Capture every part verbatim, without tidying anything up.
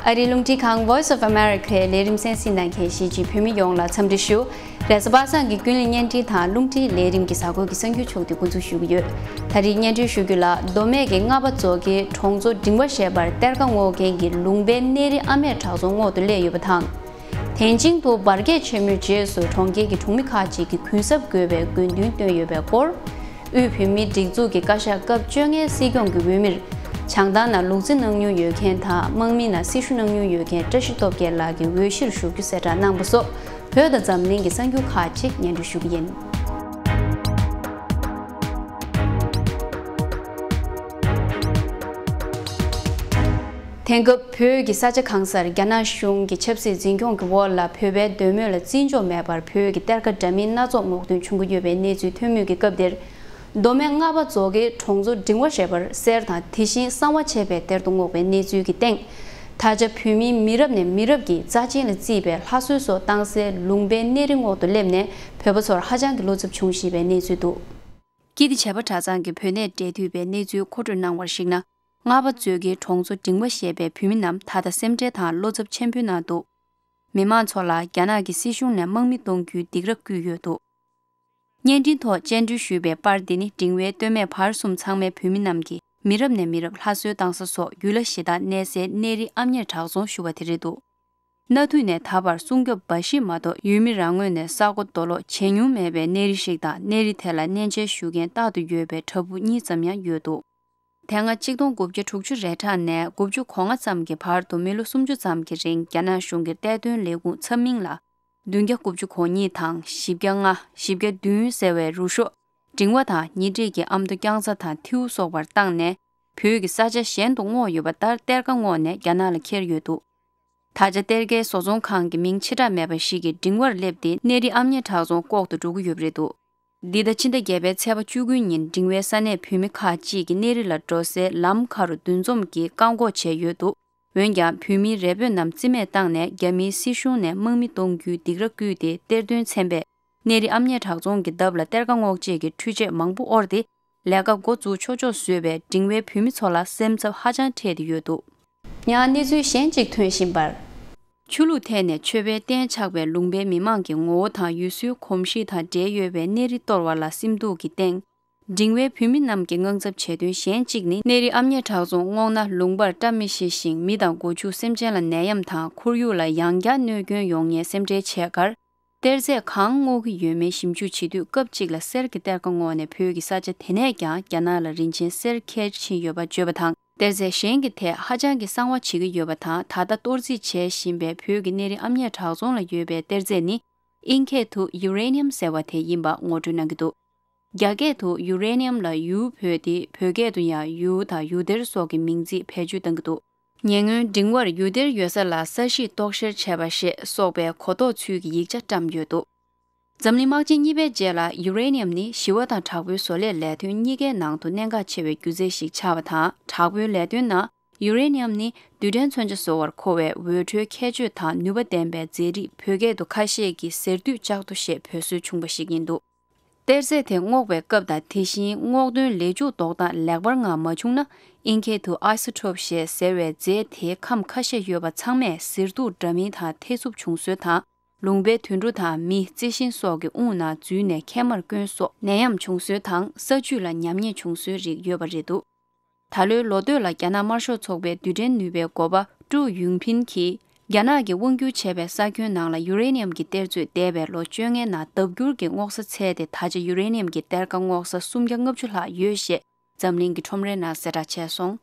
ཨ་རིའི་རླུང་འཕྲིན་ཁང་Voice of Americaལས་རིམ་གསན་གཟིགས་གནང་མཁན་གཞིས་བྱེས་བོད་མི་ཡོངས་ལ་འཚམས་འདྲི་ཞུ། རེས་གཟའ་པ་སངས་ཀྱི་ཀུན་གླེང་བརྙན་འཕྲིན་དང་རླུང་འཕྲིན་ལས་རིམ་གྱི་གཟའ་འཁོར་གྱི་གསར་འགྱུར་ཕྱོགས་བསྡུས་འགོ་འཛུགས་ཞུ་གི་ཡོད། ད་རེས་སྙན་སྒྲོན་ཞུ་རྒྱུ་ལ། མདོ་སྨད་ཀྱི་རྔ་པ་མཛོ་དཀར་གྲོང་ཚོ་འབྲིང་བ་ཞེས་པར་གཏེར་ཁ་སྔོག་མཁན་གྱི་ལུང་པའི་གནས་རི་ཨ་མེས་བྲག་རྫོང་སྔོག་ཏུ་སླེབས་ཡོད་པ་དང་། དེ་བཞིན་དུ་འབར་གས་ཆེན་མོའི་རྗེས་སུ་གྲོང་ཁྱེར་གྱི་གྲོང་མི་ཁག་ཅིག་གིས་གུན་གསབ་དགོས་པའི་དགོས་འདུན་བཏོན་ཡོད་པའི་སྐོར། དབུས་བོད་མིའི་སྒྲིག་འཛུགས་ཀྱི་བཀའ་ཤག་སྐབས་བཅོ་ལྔའི་སྲིད་སྐྱོང་གི་འོས་མིར་བྱང་ཐང་ནང་ལུག་རྫི་གནང་མྱོང་ཡོད་མཁན་དང་། དམག་མིའི་ནང་སྲི་ཞུ་གནང་མྱོང་ཡོད་མཁན་བཀྲ་ཤིས་སྟོབས་རྒྱལ་ལགས་ཀྱི་འོས་གཞིར་ཞུགས་རྒྱུ་གསལ་བསྒྲགས་གནང་པ་སོགས། བོད་དང་འཛམ་གླིང་གི་གསར་འགྱུར་ཁག་ཅིག་སྙན་སྒྲོན་ཞུ་གི་ཡིན། དེང་སྐབས་བོད་ཀྱི་ས་ཆ་གང་སར་རྒྱ་ནག་གཞུང་གི་ཆབ་སྲིད་འཛིན་སྐྱོང་གི་འོག་ལ་བོད་པའི་འདོད་མོས་ལ་བརྩི་འཇོག་མེད་པར་བོད་ཀྱི་གཏེར་ཁ་འདྲ་མིན་སྣ་ཚོགས་སྔོག་འདོན་བྱུང་གི་ཡོད་པའི་གནས་ཚུལ་ཐོན་མུས་ཀྱི་སྐབས་འདིར། མདོ་སྨད་རྔ་པ་མཛོ་དཀར་གྲོང་ཚོ་འབྲིང་བ་ཞེས་པར་གསེར་དང་དེ་བཞིན་གསང་བ་ཆེ་བའི་གཏེར་དུ་སྔོག་པའི་གནས་ཚུལ་གྱི་སྟེང་། ད་ཆ་བོད་མིའི་མི་རབས་ནས་མི་རབས་ཀྱི་རྩ་ཆེན་ལ་བརྩིས་པའི་ལྷ་གསོལ་སོགས་བཏང་སའི་ལུང་པའི་གནས་རི་སྔོག་ཏུ་སླེབས་ནས་བོད་པ་ཚོར་ཧ་ཅང་གི་བློ་འཚབ་བྱུང་བཞིན་པའི་གནས་ཚུལ་འདུག། ཀིརྟི་བྱེས་པ་གྲྭ་ཚང་གི་བོད་གནས་འབྲེལ་མཐུད་པས་གནས་ཚུལ་མཁོ་སྤྲོད་གནང་བར་གཞིགས་ན། རྔ་པ་མཛོ་དཀར་གྲོང་ཚོ་འབྲིང་བ་ཞེས་པའི་བོད་མི་རྣམས་ད་ལྟ་སེམས་ཁྲལ་དང་བློ་འཚབ་ཆེན་པོའི་ནང་འདུག། མི་མང་ཚོ་ལ་རྒྱ་ནག་གི་སྲིད་གཞུང་ནས་དམག་མི་གཏོང་རྒྱུའི་སྡིགས་ར་བསྐུལ་ཡོད་འདུག། བརྙན་འཕྲིན་ཐོག་སྤྱན་འབུལ་ཞུས་པའི་པར་འདི་ནི་འབྲིང་བའི་སྟོད་སྨད་བར་གསུམ་ཚང་མའི་བོད་མི་རྣམས་ཀྱིས་མི་རབས་ནས་མི་རབས་ལྷ་གསོལ་བཏང་ས་སོགས་ཡུལ་ལྷ་གཞི་བདག་གནས་སའི་གནས་རི་ཨ་མྱེས་བྲག་རྫོང་ཞུ་བ་དེ་རེད་འདུག། གནའ་དུས་ནས་ད་བར་སྲུང་སྐྱོབ་འབའ་ཞིག་མ་གཏོགས་ཡུལ་མི་རང་ངོས་ནས་ས་སྒོ་རྡོ་སློག་བྱེད་མྱོང་མེད་པའི་གནས་རི་ཞིག་དང་། གནས་རི་དེ་ལ་གནས་མཇལ་ཞུ་མཁན་རྟག་ཏུ་ཡོད་པའི་བྲག་ཕུག་གཉིས་ཙམ་ཡང་ཡོད་འདུག། དེ་སྔ་གཅིག་སྟོང་དགུ་བརྒྱ་དྲུག་ཅུ་རེ་གྲངས་ནས་དགུ་བཅུ་གོ་ལྔ་ཙམ་གྱི་བར་དུ་མི་ལོ་སུམ་ཅུ་ཙམ་གྱི་རིང་རྒྱ་ནག་གཞུང་གི་གཏེར་འདོན་ལས་ཁུངས་ཚབ་མིང་ལ་བདུན་བརྒྱ་དགུ་བཅུ་གོ་གཉིས་དང་བཞི་བརྒྱ་ལྔ། བཞི་བརྒྱ་བདུན་ཟེར་བའི་རུ་ཤོག་འབྲིང་བ་དང་ཉེ་འཁྲིས་ཀྱི་ཨ་མདོ་རྐྱང་ཚ་དང་ཐེའུ་སོགས་པར་བཏང་ནས། བོད་ཀྱི་ས་ཆ་གཞན་དུ་སྔོག་ཡོད་པ་ལྟར་གཏེར་ཁ་སྔོག་ནས་རྒྱ་ནག་ལ་འཁྱེར་ཡོད་འདུག། ད་ཆ་གཏེར་ཁའི་བཟོ་ཚོང་ཁང་གི་མིང་ཆེ་དྲགས་མེད་པ་ཞིག་གིས་འབྲིང་བར་སླེབས་ཏེ། གནས་རི་ཨ་མྱེས་བྲག་རྫོང་ལྐོག་ཏུ་འགྲོ་གི་ཡོད་པ་རེད་འདུག། འདི་ཟླ་ཕྱི་ཟླ་བརྒྱད་པའི་ཚེས་པ་བཅུ་དགུ་ཉིན་འབྲིང་བའི་ས་གནས་བོད་མི་ཁག་ཅིག་གིས་གནས་རི་ལ་འགྲོ་སའི་ལམ་ཁ་རུ་འདུ་འཛོམས་ཀྱིས་བཀག་འགོག་བྱས་ཡོད་འདུག། འོན་ཀྱང་། བོད་མིའི་རེ་འབོད་རྣམས་རྩིས་མེད་བཏང་ནས། རྒྱ་མིའི་སྲིད་གཞུང་ནས་དམག་མི་གཏོང་རྒྱུའི་སྡིགས་ར་བསྐུལ་ཏེ། གཏེར་འདོན་ཚན་པས་གནས་རི་ཨ་མྱེས་བྲག་རྫོང་གི་འདབས་ལ་གཏེར་ཁ་སྔོག་བྱེད་ཀྱི་འཕྲུལ་ཆས་མང་པོ་དབོར་ཏེ། ལས་ཀ་འགོ་འཛུགས་ཆོག་ཆོག་བཟོས་པས། འབྲིང་བའི་བོད་མི་ཚོ་ལ་སེམས་འཚབ་ཧ་ཅང་འཕྲད་དེ་ཡོད་འདུག། ཡང་གནས་ཚུལ་གཞན་གཅིག་ཐོན་བཞིན་པར། ཆོས་ལུགས་ཐད་ནས་ཆོས་པའི་རྟེན་ཆགས་པའི་ལུང་པའི་མི་མང་གི་ངོ་བོ་དང་ཡུལ་སྲོལ་གོམས་གཤིས་དང་འབྲེལ་ཡོད་པའི་གནས་རི་གཏོར་བ་ལ་སེམས་སྡུག་གི་སྟེང་། འབྲིང་བའི་བོད་མི་རྣམས་ཀྱིས་དངངས་འཚབ་བྱེད་དོན་གཞན་གཅིག་ནི། གནས་རི་ཨ་མྱེས་བྲག་རྫོང་སྔོག་ན་ལུང་པར་བཀྲ་མི་ཤིས་ཤིང་། མི་དང་སྒོ་ཕྱུགས་སེམས་ཅན་ལ་ནད་ཡམས་དང་ཁོར་ཡུག་ལ་ཡང་བསྐྱར་གནོད་སྐྱོན་ཡོང་ཉེན་སེམས་ཁྲལ་བྱས་ཁར། གཏེར་རྫས་གང་སྔོག་གི་ཡོད་མེད་ཞིབ་འཇུག་བྱེད་དུས། སྐབས་གཅིག་ལ་གསེར་གྱི་གཏེར་ཁ་སྔོག་ནས་བོད་ཀྱི་ས་ཆ་དེ་ནས་ཀྱང་རྒྱ་ནག་ལ་རིན་ཆེན་གསེར་ཁྱེར་ཕྱིན་ཡོད་པ་བརྗོད་པ་དང་། གཏེར་རྫས་གཞན་གྱི་ཐད་ཧ་ཅང་གི་གསང་བ་བྱེད་ཀྱི་ཡོད་པ་དང་། ད་ལྟ་གཏོར་རྩིས་བྱེད་བཞིན་པའི་བོད་ཀྱི་གནས་རི་ཨ་མྱེས་བྲག་རྫོང་ལ་ཡོད་པའི་གཏེར་རྫས་ནི། ཨིན་སྐད་དུ་ཡུ་རེ་ནི་ཡམ་ཟེར་བ་དེ་ཡིན་པ་ངོ་སྤྲོད་གནང་གི་འདུག། རྒྱ་སྐད་དུ་ཡུ་རེ་ནི་ཡམ་ལ་ཡུ་བོས་ཏེ། བོད་སྐད་དུ་ཡང་ཡུ་དང་ཡུ་གཏེར་སོགས་ཀྱི་མིང་ཚིག་བེད་སྤྱོད་གཏང་གི་འདུག། ཉེ་སྔོན་འབྲིང་བར་ཡུ་གཏེར་ཡོད་ས་ལ་ས་གཞིས་རྟོག་བཤེར་བྱས་པ་ཞེས་སོགས་པའི་གོ་རྟོགས་ཚུལ་གྱི་ཡིག་ཆ་བཀྲམ་ཡོད་འདུག། འཛམ་གླིང་དམག་ཆེན་གཉིས་པའི་རྗེས་ལ་ཡུ་རེ་ནི་ཡམ་ནི་ཞི་བ་དང་དྲག་པོའི་བཟོ་ལས་ལས་དོན་གཉིས་ཀའི་ནང་དུ་གནད་འགག་ཆེ་བའི་སྒྱུ་རྩལ་ཞིག་ཆགས་པ་དང་། དྲག་པོའི་ལས་དོན་ནང་ཡུ་རེ་ནི་ཡམ་ནི་རྡུལ་ཕྲན་མཚོན་ཆ་བཟོ་བར་མཁོ་བའི་འོད་འཕྲོའི་ཁྱད་ཆོས་དང་ནུས་པ་ལྡན་པའི་རྫས་རིགས། བོད་སྐད་དུ་ཁ་ཤས་ཀྱིས་ཟེར་སྡུད་ལྕགས་རྡོ་ཞེས་འབོད་སྲོལ་བྱུང་བ་ཞིག་ཡིན་འདུག། གཏེར་རྫས་དེ་སྔོག་པའི་སྐབས་དང་། དེ་བཞིན་སྔོག་འདོན་ལས་འཇུག་འདོགས་སྟངས་ལེགས་པར་ངང་མ་བྱུང་ན། ཨིན་སྐད་དུ་ཨའི་སོ་ཊོབ་ཞེས་ཟེར་བའི་རྫས་དེའི་ཁམས་ཁ་ཤས་ཡོད་པ་ཚང་མས་ཟེར་སྡུག་འདྲ་མིན་དང་ཐེ་ཚོམ་བྱུང་སྲོལ་དང་། ལུང་པའི་དུད་འགྲོ་དང་མི། རྩི་ཤིང་སོགས་ཀྱི་དབུགས་ནང་འཛུལ་ནས་མཁལ་མར་བསྐྱོན་སོགས་ནད་ཡམས་བྱུང་སྲོལ་དང་། ས་བཅུད་ལ་ཉམས་ཉེས་བྱུང་སྲོལ་རིགས་ཡོད་པ་རེད་འདུག། ད་ལོའི་ལོ་སྟོད་ལ་རྒྱ་ནག་དམར་ཤོག་ཚོགས་པའི་རྡུལ་ཕྲན་ནུས་པའི་འགོ་པ་ཀྲུའུ་ཡུང་ཕིན་གྱིས། རྒྱ་ནག་གིས་དབང་སྒྱུར་བྱས་པའི་ས་ཁྱོན་ནང་ལ་ཡུ་རེ་ནི་ཡམ་གྱི་གཏེར་མཛོད་འདས་པའི་ལོ་བཅོ་ལྔའི་ནང་ལྡབ་འགྱུར་གྱིས་སྔོག་ས་འཚར་ཏེ། ད་ཆ་ཡུ་རེ་ནི་ཡམ་གྱི་གཏེར་ཁ་སྔོག་ས་སུམ་བརྒྱ་ལྔ་བཅུ་ལྷག་ཡོད་ཞེས་འཛམ་གླིང་གི་ཁྲོམ་རའི་ནང་གསལ་བསྒྲགས་བྱས་སོང་།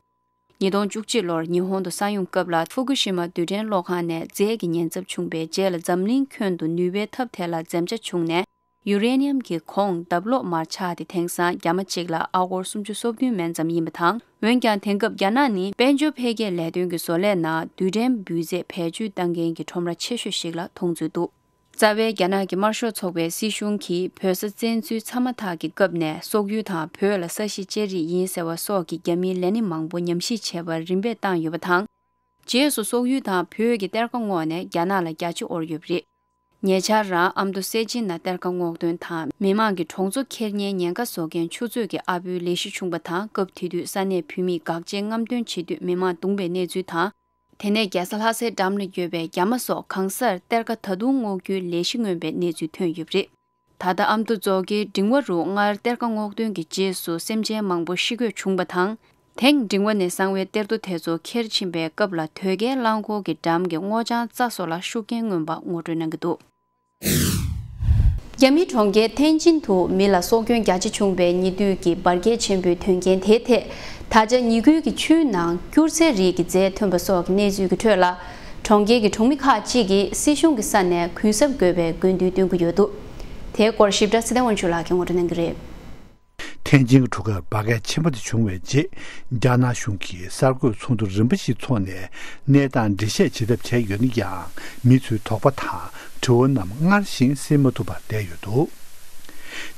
ཉིས་སྟོང་བཅུ་གཅིག་ལོར་ཉི་ཧོང་དུ་ས་ཡོམ་སྐབས་ལ་ཧྥུ་ཀུ་ཤི་མ་རྡུལ་ཕྲན་གློག་ཁང་ནས་རྫས་ཀྱི་ཉེན་ཚབས་བྱུང་བའི་རྗེས་ལ། འཛམ་གླིང་ཁྱོན་དུ་ནུས་པའི་ཐབས་དེ་ལ་འཛེམ་བྱ་བྱུང་ནས། ཡུ་རེ་ནི་ཡམ་གྱི་གོང་ལྡབ་ལོག་མར་ཆག་སྟེ། དེང་སང་རྒྱ་མ་གཅིག་ལ་ཨ་སྒོར་སུམ་ཅུ་སོ་བདུན་མན་ཙམ་ཡིན་པ་དང་། འོན་ཀྱང་། དེང་སྐབས་རྒྱ་ནག་ནི་དཔལ་འབྱོར་འཕེལ་རྒྱས་ལས་དོན་གྱི་བཟོ་ལས་ནང་རྡུལ་ཕྲན་འབུད་རྫས་བེད་སྤྱོད་གཏང་མཁན་གྱི་ཁྲོམ་ར་ཆེ་ཤོས་ཤིག་ལ་མཐོང་ཚུལ་འདུག། རྩ་བའི་རྒྱ་ནག་གི་དམར་ཤོག་ཚོགས་པའི་སྲིད་གཞུང་གིས་བོད་ས་བཙན་འཛུལ་ཚར་མ་ཐག་གི་སྐབས་ནས། སོག་ཡུལ་དང་བོད་ལ་ས་གཞི་བཅའ་རིགས་ཡིན་ཟེར་བ་སོགས་ཀྱི་རྒྱ་མིའི་ལས་སྣེ་མང་པོ་ཉམས་ཞིབ་བྱས་པར་རིམ་པས་བཏང་ཡོད་པ་དང་། རྗེས་སུ་སོག་ཡུལ་དང་བོད་ཀྱི་གཏེར་ཁ་སྔོག་ནས་རྒྱ་ནག་ལ་རྒྱ་ཆེ་དབོར་ཡོད་པ་རེད། ཉེ་ཆར་རང་ཨ་མདོ་གསེར་ཆེན་ནང་གཏེར་ཁ་སྔོག་འདོན་དང་མི་མང་གི་གྲོང་ཚོ་ཁྱེར་ཉེན་ཉེན་ཁ་བཟོ་མཁན་ཆུ་མཛོད་ཀྱི་ཨ་ཕོའི་ལས་གཞི་བྱུང་བ་དང་། སྐབས་དེ་དུས་ས་གནས་བོད་མིས་དགག་བྱའི་རྔམ་སྟོན་བྱེད་དུས་མི་མང་བརྡུངས་པའི་གནས་ཚུལ་དང་། དེ་ནས་རྒྱལ་ས་ལྷ་སའི་འགྲམ་ལ་ཡོད་པའི་རྒྱ་མ་སོགས་གང་སར་གཏེར་ཁ་ད་དུང་སྔོག་རྒྱུའི་ལས་གཞི་མངོན་པའི་གནས་ཚུལ་ཐོན་ཡོད་པ་རེད། ད་ལྟ་ཨ་མདོ་རྫོང་གི་འབྲིང་བ་རུ་སྔར་གཏེར་ཁ་སྔོག་འདོན་གྱི་རྗེས་སུ་སེམས་ཅན་མང་པོ་ཤི་རྐྱེན་བྱུང་བ་དང་། དེང་འབྲིང་བ་ནས་གསང་བའི་གཏེར་རྡོ་དེ་ཚོ་ཁྱེར་ཕྱིན་པའི་སྐབས་ལ་དོས་སྐྱེལ་རླངས་འཁོར་གྱི་འགྲམ་གྱི་སྔོ་ལྗང་རྩྭ་སོགས་ལ་ཤུགས་རྐྱེན་མངོན་པ་ངོ་སྤྲོད་གནང་གི་འདུག་རྒྱ་མིའི་གྲོང་ཁྱེར་ཐེན་ཅིན་དུ་མི་ལ་སྲོག་སྐྱོན་རྒྱ་ཆེ་བྱུང་བའི་ཉེ་དུས་ཀྱི་འབར་གས་ཆེན་པོའི་དོན་རྐྱེན་དེའི་ཐད། ད་ཆ་ཉེ་ཁུལ་གྱི་ཆུའི་ནང་སྐྱུར་རྫས་རིགས་ཀྱི་རྫས་ཐོན་པ་སོགས་ཀྱི་གནས་ཚུལ་གྱི་ཁྲོད་ལ། གྲོང་ཁྱེར་གྱི་གྲོང་མི་ཁག་ཅིག་གིས་སྲིད་གཞུང་གི་ས་ནས་གུན་གསབ་དགོས་པའི་དགོས་འདུན་བཏོན་གྱི་ཡོད་འདུག་དེའི་སྐོར་ཞིབ་ཕྲ་ཚེ་བརྟན་དབང་ཕྱུག་ལགས་ཀྱིས་ངོ་སྤྲོད་གནང་གི་རེད། ཐེན་ཅིན་གྱི་གྲུ་ཁར་འབར་གས་ཆེན་པོ་དེ་བྱུང་བའི་རྗེས། རྒྱ་ནག་གཞུང་གིས་གསར་འགོད་ཚོགས་འདུ་རིམ་པ་ཞིག་འཚོགས་ནས། གནས་སྟངས་འགྲེལ་བཤད་བྱེད་ཐབས་བྱས་ཡོད་ན་ཡང་། མི་ཚོའི་དོགས་པ་དང་དྲི་བ་རྣམས་སྔར་བཞིན་སེལ་མ་ཐུབ་པར་བསྡད་ཡོད་འདུག་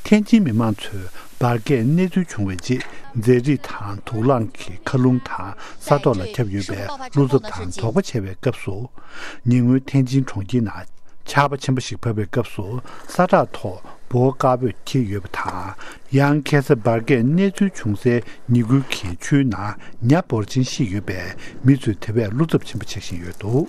ཐེན་ཅིན་མི་མང་ཚོས་འབར་གས་གནས་ཚུལ་བྱུང་བའི་རྗེས། རྫས་རིགས་དང་དུག་རླངས་ཀྱི་མཁའ་རླུང་དང་ས་ཐོག་ལ་ཁྱབ་ཡོད་པས། བློ་འཚབ་དང་དོགས་པ་ཆེ་བའི་སྐབས་སུ། ཉེ་སྔོན་ཐེན་ཅིན་གྲོང་ཁྱེར་ནང་ཆར་པ་ཆེན་པོ་ཞིག་བབས་པའི་སྐབས་སུ། ས་བཀྲག་ཐོག་འབོ་དཀར་པོས་འཁྱེར་ཡོད་པ་དང་། ཡང་ཁ་སང་འབར་གས་གནས་ཚུལ་བྱུང་སའི་ཉེ་ཁུལ་གྱི་ཆུའི་ནང་ཉ་འབོར་ཆེན་ཤི་ཡོད་པས། མི་ཚོས་དེ་བས་བློ་འཚབ་ཆེན་པོ་བྱེད་བཞིན་ཡོད་འདུག་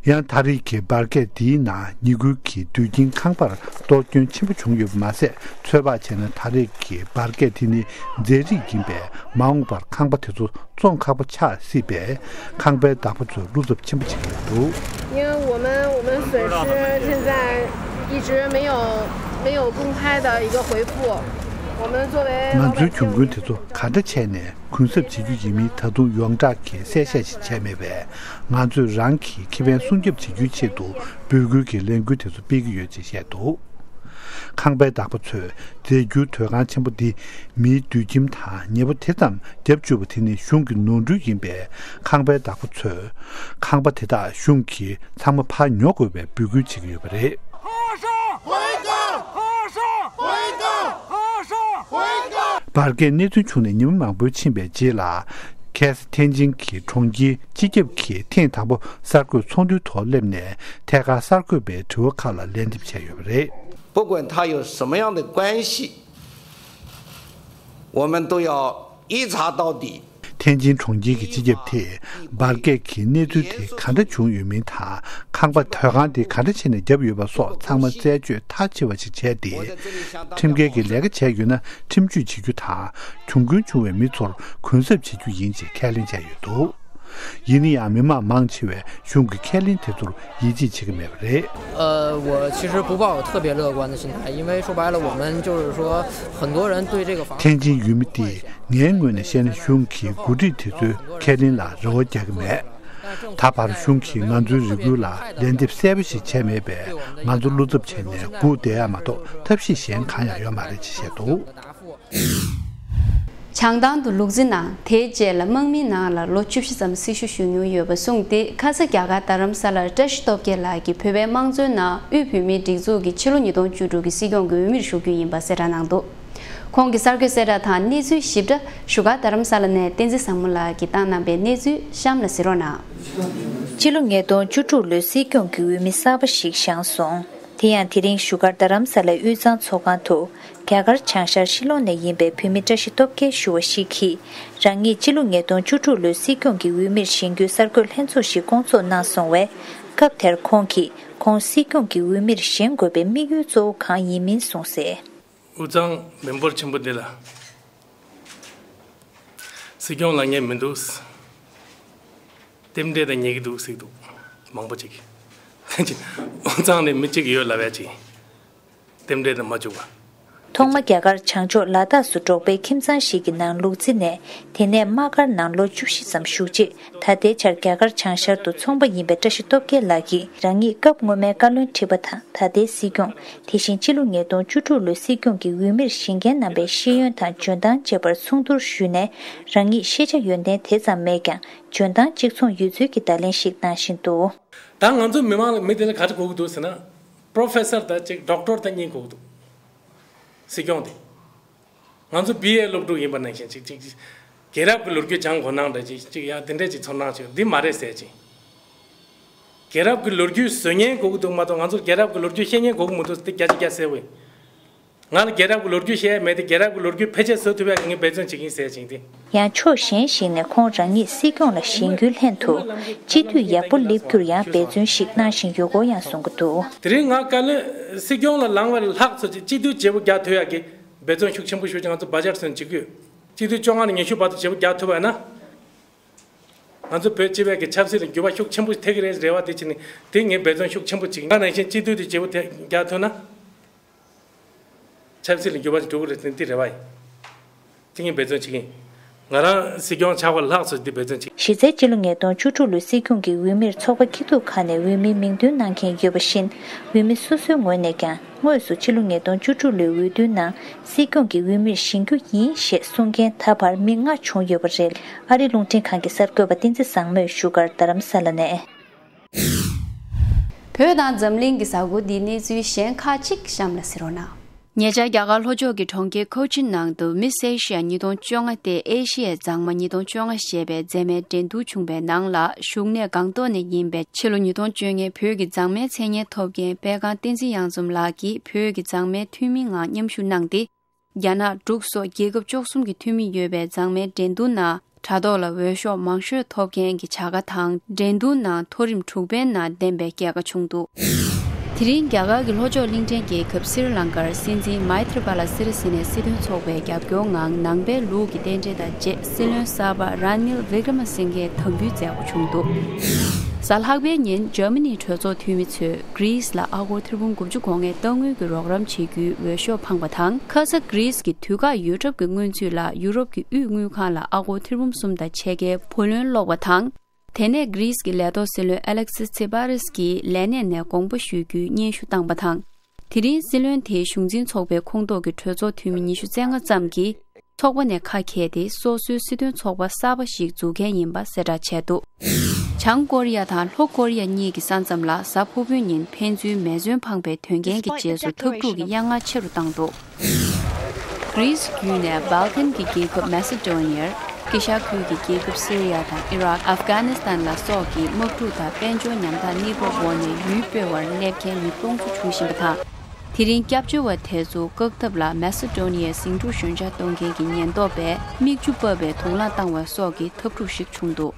ཡང་ད་རེས་ཀྱི་འབར་གས་འདིའི་ནང་ཉེ་ཁུལ་གྱི་དུས་ཀྱི་ཁང་པར་གཏོར་སྐྱོན་ཆེན་པོ་བྱུང་ཡོད་པ་མ་ཟད། ཚོད་དཔག་བྱས་ན་ད་རེས་ཀྱི་འབར་གས་དེ་ནི་རྫས་རིགས་ཡིན་པས། མ་འོངས་པར་ཁང་པ་དེ་ཚོ་བཙོང་ཁག་པོ་ཆགས་སྲིད་པས། ཁང་པའི་བདག་པོ་ཚོས་བློ་འཚབ་ཆེན་པོ་བྱེད་ཀྱི་ཡོད་འདུག 因为我们我们损失现在一直没有没有公开的一个回复，我们作为老百姓。 ང་ཚོའི་གྱོང་གུན་དེ་ཚོ་ག་འདྲ་བྱས་ནས་གུན་གསབ་བྱེད་རྒྱུ་ཡིན་མིན་ད་དུང་ཡོངས་གྲགས་ཀྱི་གསལ་བཤད་ཞིག་བྱས་མེད་པས། ང་ཚོས་རང་གི་ཁེ་ཕན་སྲུང་སྐྱོབ་བྱེད་རྒྱུའི་ཆེད་དུ་འབོད་སྐུལ་གྱི་ལས་འགུལ་དེ་ཚོ་སྤེལ་གྱི་ཡོད་ཅེས་བཤད་འདུག་ཁང་པའི་བདག་པོ་ཚོས་རྫས་འགྱུར་དོས་ཁང་ཆེན་པོ་འདི་མིའི་སྡོད་ཁྱིམ་དང་ཉེ་པོ་དེ་ཙམ་བརྒྱབ་བཅུག་པ་དེ་ནི་གཞུང་གི་ནོར་འཁྲུལ་ཡིན་པས། ཁང་པའི་བདག་པོ་ཚོས་ཁང་པ་དེ་དག་གཞུང་གིས་ཚང་མ་ཕར་ཉོ་དགོས་པའི་འབོད་སྐུལ་བྱེད་ཀྱི་ཡོད་པ་རེད། འབར་གས་གནས་ཚུལ་བྱུང་ནས་ཉི་མ་མང་པོ་ཕྱིན་པའི་རྗེས་ལ། ཁ་སང་ཐེན་ཅིན་གྱི་གྲོང་ཁྱེར་སྤྱི་ཁྱབ་ཀྱིས་ཐེངས་དང་པོ་གསར་འགོད་ཚོགས་འདུའི་ཐོག་སླེབས་ནས། ཐད་ཀར་གསར་འགོད་པའི་དྲི་བ་ཁག་ལ་ལན་འདེབས་བྱས་ཡོད་པ་རེད། 不管它有什么样的关系，我们都要一查到底。 ཐེན་ཅིན་གྲོང་ཁྱེར་གྱི་སྤྱི་ཁྱབ་དེས་འབར་གས་ཀྱི་གནས་ཚུལ་དེ་ག་འདྲ་བྱུང་ཡོད་མིན་དང་། ཁང་པ་དོས་ཁང་དེ་ག་འདྲ་བྱས་ནས་བརྒྱབ་ཡོད་པ་སོགས་ཚང་མ་རྩད་གཅོད་མཐའ་ཆེ་བ་ཞིག་བྱས་ཏེ། ཁྲིམས་འགལ་གྱི་ལས་ཀ་བྱས་ཡོད་ན་ཁྲིམས་གཅོད་བྱེད་རྒྱུ་དང་། གྱོང་གུན་བྱུང་བའི་མི་ཚོར་གུན་གསབ་བྱེད་རྒྱུ་ཡིན་ཅེས་ཁས་ལེན་བྱས་ཡོད་འདུག་ཡིན་ན་ཡང་མི་མང་མང་ཆེ་བས་གཞུང་གི་ཁས་ལེན་དེ་ཚོར་ཡིད་ཆེས་བྱེད་ཀྱི་མེད་པ་རེད། 呃，我其实不抱有特别乐观的心态，因为说白了，我们就是说，很多人对这个房。 ཐེན་ཅིན་ཡུལ་མི་དེས་ངའི་ངོས་ནས་བཤད་ན། གཞུང་གི་འགོ་ཁྲིད་དེ་ཚོའི་ཁས་ལེན་ལ་རེ་བ་རྒྱག་གི་མེད། ད་བར་གཞུང་གིས་ང་ཚོའི་རེ་སྐུལ་ལ་ལན་འདེབས་གསལ་པོ་ཞིག་བྱས་མེད་པས། ང་ཚོ་བློ་འཚབ་བྱས་ནས་སྒུག་བསྡད་ཡ་མ་གཏོགས་ཐབས་ཤེས་གཞན་གང་ཡང་ཡོད་མ་རེད་ཅེས་བཤད་འདུག་བྱང་ཐང་དུ་ལུག་རྫི་ནང་དེའི་རྗེས་ལ་དམག་མིའི་ནང་ལ་ལོ་བཅུ་བཞི་ཙམ་སྲི་ཞུ་ཞུས་མྱོང་ཡོད་པ་གསུངས་ཏེ། ཁ་ས་རྒྱ་གར་རྡ་རམ་ས་ལར་བཀྲ་ཤིས་སྟོབས་རྒྱལ་ལགས་ཀྱིས་བོད་པའི་དམངས་གཙོའི་ནང་དབུས་བོད་མིའི་སྒྲིག་འཛུགས་ཀྱི་ཕྱི་ལོ་ཉིས་སྟོང་བཅུ་དྲུག་གི་སྲིད་སྐྱོང་གི་འོས་མིར་ཞུགས་རྒྱུ་ཡིན་པ་གསལ་བསྒྲགས་གནང་འདུག་ཁོང་གི་གསར་འགོད་གསལ་བསྒྲགས་དང་གནས་ཚུལ་ཞིབ་ཕྲ་བཞུགས་སྒར་རྡ་རམ་ས་ལ་ནས་བསྟན་འཛིན་བཟང་མོ་ལགས་ཀྱིས་བཏང་གནང་པའི་གནས་ཚུལ་གཤམ་ལ་གཟིགས་རོགས་གནང་། སྤྱི་ལོ་ཉིས་སྟོང་བཅུ་དྲུག་ལོའི་སྲིད་སྐྱོང་གི་འོས་མི་གསར་པ་ཞིག་བཞེངས་སོང་། དེ་ཡང་དེ་རིང་བཞུགས་སྒར་རྡ་རམ་ས་ལའི་དབུས་གཙང་ཚོགས་ཁང་དུ། རྒྱ་གར་བྱང་ཤར་ཤི་ལོང་ནས་ཡིན་པའི་བོད་མི་བཀྲ་ཤིས་སྟོབས་རྒྱལ་ཞུ་བ་ཞིག་གིས། རང་ཉིད་སྤྱི་ལོ་ཉིས་སྟོང་བཅུ་དྲུག་ལོའི་སྲིད་སྐྱོང་གི་འོས་མིར་བཞེངས་རྒྱུའི་གསར་འགོད་ལྷན་ཚོགས་ཤིག་བསྐོང་ཚོགས་གནང་སོང་བས། སྐབས་དེར་ཁོང་གིས་ཁོང་སྲིད་སྐྱོང་གི་འོས་མིར་བཞེངས་དགོས་པའི་དམིགས་ཡུལ་གཙོ་བོ་གང་ཡིན་མིན་གསུངས་གསལ། དབུས་གཙང་མི་འབོར་ཆེན་པོ་འདི་ལ་སྲིད་སྐྱོང་ལབ་མཁན་མི་འདུག་རྟེན་འབྲེལ་དང་ཉེ་གི་འདུག་ཟེར་གི་འདུག་མང་པོ་ཅིག་གིས། དབུས་གཙང་ནས་མི་གཅིག་ཡོད་ལབ་ཡ་ཅིག་རྟེན་འབྲེལ་དང་མ་བཅུག་པ། ཐོག་མ་རྒྱ་གར་བྱང་ཕྱོགས་ལ་དྭགས་སུ་འབྲོག་པའི་ཁྱིམ་ཚང་ཞིག་གི་ནང་ལུག་རྫི་ནས། དེ་ནས་དམག་སྒར་ནང་ལོ་བཅུ་བཞི་ཙམ་བཞུགས་རྗེས། ད་ལྟའི་ཆར་རྒྱ་གར་བྱང་ཤར་དུ་ཚོང་པ་ཡིན་པའི་བཀྲ་ཤིས་སྟོབས་རྒྱལ་ལགས་ཀྱིས་རང་ཉིད་སྐབས་སྔོན་མའི་བཀའ་བློན་ཁྲི་པ་དང་ད་ལྟའི་སྲིད་སྐྱོང་། དེ་བཞིན་སྤྱི་ལོ་ཉིས་སྟོང་བཅུ་དྲུག་ལོའི་སྲིད་སྐྱོང་གི་འོས་མིར་བཞེངས་མཁན་རྣམ་པའི་ཤེས་ཡོན་དང་འཇོན་ཐང་བཅས་པར་མཚུངས་བསྡུར་ཞུས་ནས། རང་ཉིད་ཤེས་བྱ་ཡོན་ཏན་དེ་ཙམ་མེད་ཀྱང་། འཇོན་ཐང་གཅིག་མཚུངས་ཡོད་ཚུལ་གྱི་བརྡ་ལན་ཞིག་གནང་བཞིན་འདུག་ད་ང་ཚོ་མི་མང་ལ་མི་དེ་ལ་ག་རེ་དགོས་ཀྱི་འདུག་ཟེར་ན། པྲོ་ཕེ་སར་དང་གཅིག་ཌོག་ཊར་དང་གཉིས་དགོས་ཀྱི་འདུག་སྲིད་སྐྱོང་དེ། ང་ཚོ་བི་ཨེ་སློབ་ཕྲུག་ཡིན་པ་ནང་བཞིན་ཅིག་ཅིག་ཅིག་རྒྱལ་རབས་ཀྱི་ལོ་རྒྱུས་སྦྱང་དགོས་སྣང་འདྲ་ཅིག་ཅིག་ཡང་དེ་འདྲས་ཅིག་ཚོར་སྣང་ཅིག་འདི་མ་རེད་ཟེར་ཅིག་རྒྱལ་རབས་ཀྱི་ལོ་རྒྱུས་བཟོ་མཁན་དགོས་ཀྱི་འདུག་མ་གཏོགས། ང་ཚོར་རྒྱལ་རབས་ཀྱི་ལོ་རྒྱུས་ཤེས་མཁན་དགོས་ཀྱི་མི་འདུག་དེ་བརྒྱ་ཆ་བརྒྱ་གསལ་པོ་ཡིན། ང་ལ་རྒྱལ་རབས་ཀྱི་ལོ་རྒྱུས་བཤད་ཡ་མེད་དེ། རྒྱལ་རབས་ཀྱི་ལོ་རྒྱུས་ཕལ་ཆེར་བཟོ་ཐུབ་ཡ་གི་ངས་འབད་བརྩོན་བྱེད་ཀྱི་ཡིན་ཟེར་བྱིན་ཏེ། ཡང་ཕྱོགས་གཞན་ཞིག་ནས་ཁོང་རང་ཉིད་སྲིད་སྐྱོང་ལ་བཞེངས་རྒྱུའི་ལྷན་དུ། སྤྱི་འཐུས་ཡག་པོ་སླེབས་རྒྱུར་ཡང་འབད་བརྩོན་ཞིག་གནང་བཞིན་ཡོད་སྐོར་ཡང་གསུང་གི་འདུག། དེ་རིང་ང་བཀའ་བློན་སྲིད་སྐྱོང་ལ་ལངས་པ་ལས་ལྷག་ཙམ་ཅིག་སྤྱི་འཐུས་བརྗེ་པོ་རྒྱག་ཐུབ་ཡ་གི་འབད་བརྩོན་ཤུགས་ཆེན་པོ་ཞུ་ཅིག་ང་ཚོ་བ་ཇེཊ་སོན་བྱེད་ཀྱི་ཡོད། སྤྱི་འཐུས་བཅོ་ལྔ་ནས་ཉི་ཤུ་བར་དུ་བརྗེ་པོ་རྒྱག་ཐུབ་པ་ཡིན་ན། ང་ཚོ་བོད་སྤྱི་པའི་གི་ཆབ་སྲིད་ལ་འགྱུར་བ་ཤུགས་ཆེན་པོ་ཐེབས་ཀྱི་རེད་རེ་བ་དེ་བྱས་ནས། དེ་ངས་འབད་བརྩོན་ཤུགས་ཆེན་པོ་བྱེད་ཀྱི་ཡིན། ད་ནང་བཞིན་སྤྱི་འཐུས་དེ་བརྗེ་པོ་དེ་རྒྱག་ཐུབ་ན། ཆབ་སྲིད་ལ་འགྱུར་བ་ཞིག་འགྲོ་གི་རེད་ཟེར་ནས་འདི་རེ་བ་ཡིན། དེ་ངས་འབད་བརྩོན་བྱེད་ཀྱི་ཡིན། ང་རང་སྲིད་སྐྱོང་ཆགས་པ་ལྷག་ཙམ་འདི་འབད་བརྩོན་བྱེད་ཀྱི་ཡིན། གཞི་རྩའི་སྤྱི་ལོ་ཉིས་སྟོང་བཅུ་དྲུག་ལོའི་སྲིད་སྐྱོང་གི་འོས་མིར་ཚོགས་པ་སྐྱིད་སྡུག་ཁག་ནས་འོས་མིའི་མིང་འདོན་གནང་མཁན་ཡོད་པ་བཞིན། འོས་མི་སོ་སོའི་ངོས་ནས་ཀྱང་དངོས་སུ་ཕྱི་ལོ་ཉིས་སྟོང་བཅུ་དྲུག་ལོའི་འོས་བསྡུའི་ནང་སྲིད་སྐྱོང་གི་འོས་མིར་བཞེངས་རྒྱུ་ཡིན་ཞེས་གསུང་མཁན་ད་བར་མི་ལྔ་བྱུང་ཡོད་པ་རེད། ཨ་རིའི་རླུང་འཕྲིན་ཁང་གི་གསར་འགོད་པ་བསྟན་འཛིན་བཟང་མོས་བཞུགས་སྒར་རྡ་རམ་ས་ལ་ནས། བོད་དང་འཛམ་གླིང་གི་གཟའ་འཁོར་འདིའི་གནས་ཚུལ་གཞན་ཁག་ཅིག་གཤམ་ལ་གཟིགས་རོགས་གནང་། ཉེ་ཆར་རྒྱ་གར་ལྷོ་ཕྱོགས་ཀྱི་གྲོང་ཁྱེར་ཁོ་ཆིན་ནང་དུ་མིས་ཨེ་ཤི་ཡ་ཉིས་སྟོང་བཅོ་ལྔ་སྟེ་ཨེ་ཤི་ཡའི་མཛངས་མ་ཉིས་སྟོང་བཅོ་ལྔ་ཞེས་པའི་མཛད་མལ་འགྲན་བསྡུར་བྱུང་བའི་ནང་ལ་བཞུགས་གནས་སྒང་ཏོག་ནས་ཡིན་པའི་ཕྱི་ལོ་ཉིས་སྟོང་བཅོ་ལྔའི་བོད་ཀྱི་མཛངས་མའི་མཚན་སྙན་ཐོབ་མཁན་དཔལ་སྒང་བསྟན་འཛིན་གཡང་འཛོམས་ལགས་ཀྱིས་བོད་ཀྱི་མཛངས་མའི་འཐུས་མི་ངང་མཉམ་ཞུགས་གནང་སྟེ། རྒྱ་ནག་འབྲུག་སོགས་རྒྱལ་ཁབ་བཅུ་གསུམ་གྱི་འཐུས་མི་ཡོད་པའི་མཛངས་མའི་འགྲན་བསྡུར་ནང་དྲ་ཐོག་ལ་འོས་ཤོག་མང་ཤོས་ཐོབ་མཁན་གྱི་བྱ་དགའ་དང་། འགྲན་བསྡུར་ནང་མཐོ་རིམ་དྲུག་པའི་ནང་འདེམས་པའི་སྐྱེད་ཀ་བྱུང་འདུག། དེ་རིང་རྒྱ་གར་གྱི་ལྷོ་ཕྱོགས་གླིང་ཕྲན་རྒྱལ་ཁབ་སི་རི་ལང་ཀར་སྲིད་འཛིན་མཱི་ཐི་རི་པཱ་ལ་སི་རི་སེ་ནའི་སྲིད་དོན་ཚོགས་པའི་རྒྱབ་སྐྱོར་ངང་ནང་པའི་ལུགས་ཀྱི་རྟེན་འབྲེལ་དང་བཅས་སྲིད་བློན་གསར་པ་རཱན་ནིལ་བི་ཀྲ་མ་སིང་གྷེ་དམ་འབུལ་མཛད་སྒོ་བྱུང་འདུག། གཟའ་ལྷག་པའི་ཉིན་འཇར་མ་ནིའི་གྲོས་ཚོགས་འཐུས་མི་ཚོས་གྷི་རིས་ལ་ཨ་སྒོར་ཐེར་འབུམ་དགུ་བཅུ་གོ་ལྔའི་གཏའ་དངུལ་གྱི་རོགས་རམ་བྱེད་རྒྱུའི་འོས་ཤོག་འཕངས་པ་དང་། ཁ་ས་གྷི་རིས་ཀྱི་དུས་བཀག་ཡོད་གྲབས་ཀྱི་སྔོན་ཚུད་ལ་ཡུ་རོབ་ཀྱི་དབུས་དངུལ་ཁང་ལ་ཨ་སྒོར་ཐེར་འབུམ་གསུམ་དང་ཕྱེད་ཀའི་བུ་ལོན་སློག་པ་དང་། དེ་ནས་གྷི་རིས་ཀྱི་ལས་ཐོག་སྲིད་བློན་ཨ་ལེག་སི་ཚི་པ་རེས་ཀྱིས་ལས་གནས་ནས་དགོངས་པ་ཞུ་རྒྱུའི་སྙན་ཞུ་བཏང་པ་དང་། དེ་རིང་སྲིད་བློན་དེའི་གཞུང་འཛིན་ཚོགས་པའི་ཁོངས་གཏོགས་ཀྱི་གྲོས་ཚོགས་འཐུས་མི་ཉི་ཤུ་རྩ་ལྔ་ཙམ་གྱིས། ཚོགས་པ་ནས་ཁ་འཁྱེར་ཏེ་སོ་སོའི་སྲིད་དོན་ཚོགས་པ་གསར་པ་ཞིག་འཛུགས་མཁན་ཡིན་པ་གསལ་བསྒྲགས་བྱས་འདུག། བྱང་ཀོ་རི་ཡ་དང་ལྷོ་ཀོ་རི་ཡ་གཉིས་ཀྱི་ས་མཚམས་ལ་གཟའ་ཕུར་བུའི་ཉིན་ཕན་ཚུན་མེ་ཟོན་འཕངས་པའི་དོན་རྐྱེན་གྱི་རྗེས་སུ་འཐབ་འཁྲུག་གི་གཡང་ངར་ཆེ་རུ་བཏང་འདུག། གྷི་རིས་བརྒྱུད་ནས་སྦལ་ཀན་གྱི་རྒྱལ་ཁབ་མེ་སི་ཌོ་ནི་ཡར་དཀྱིལ་ཤར་ཁུལ་གྱི་རྒྱལ་ཁབ་སི་རི་ཡ་དང་ཨི་རག་ཨབ་གྷ་ནི་སི་ཐན་ལ་སོགས་ཀྱི་དམག་འཁྲུག་དང་དཔལ་འབྱོར་ཉམ་ཐག་གནས་བབ་འོག་ནས་ཡུལ་སྤོས་པར་སླེབས་མཁན་མི་སྟོང་ཚོ་འབྱོར་བཞིན་པ་དང་། དེ་རིང་སྐྱབས་བཅོལ་བ་དེ་ཚོ་བཀག་ཐབས་ལ་མེ་སི་ཌོ་ནི་ཡའི་ཟིང་འཁྲུག་ཞོད་འཇགས་གཏོང་མཁན་གྱི་ཉེན་རྟོག་པས་མིག་ཆུ་ཕབ་པའི་དུག་རླངས་བཏང་བ་སོགས་ཀྱི་འཐབ་འཁྲུག་ཞིག་བྱུང་འདུག།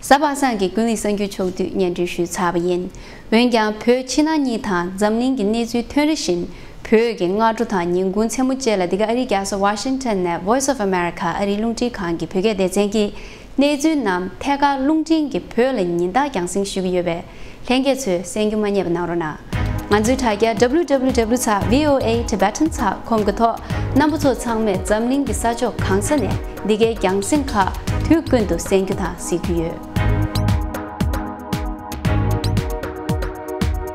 གཟའ་པ་སངས་ཀྱི་ཀུན་གླེང་གསར་འགྱུར་ཕྱོགས་བསྡུས་སྙན་སྒྲོན་ཞུས་ཚར་བ་ཡིན། འོན་ཀྱང་བོད་ཕྱི་ནང་གཉིས་དང་འཛམ་གླིང་གི་གནས་ཚུལ་ཐོན་རེ་བཞིན་བོད་ཀྱི་སྔ་དྲོ་དང་ཉིན་གུང་མཚན་མོ་བཅས་ལ་འདི་ག་ཨ་རིའི་རྒྱལ་ས་ཝ་ཤིང་ཊོན་ནས་Voice of America ཨ་རིའི་རླུང་འཕྲིན་ཁང་གི་བོད་སྐད་སྡེ་ཚན་གྱིས། གནས་ཚུལ་རྣམས་ཐད་ཀར་རླུང་འཕྲིན་གྱིས་བོད་ལ་ཉིན་ལྟར་རྒྱང་སྲིང་ཞུ་གི་ཡོད་པས། ལྷན་རྒྱས་ཚོས་གསན་རྒྱུ་མ་བསྙེལ་བ་གནང་རོགས་གནང་། ང་ཚོའི་དྲ་རྒྱ་W W W ཚེག་V O A Tibetan ཚེག་ཁོམ་གྱི་ཐོག་རྣམ་པ་ཚོ་ཚང་མས་འཛམ་གླིང་གི་ས་ཕྱོགས་གང་ས་ནས་འདི་གའི་རྒྱང་སྲིང་ཁག་དུས་ཀུན་ཏུ་གསན་རྒྱུ་དང་གཟིགས་རྒྱུ་ཡོད།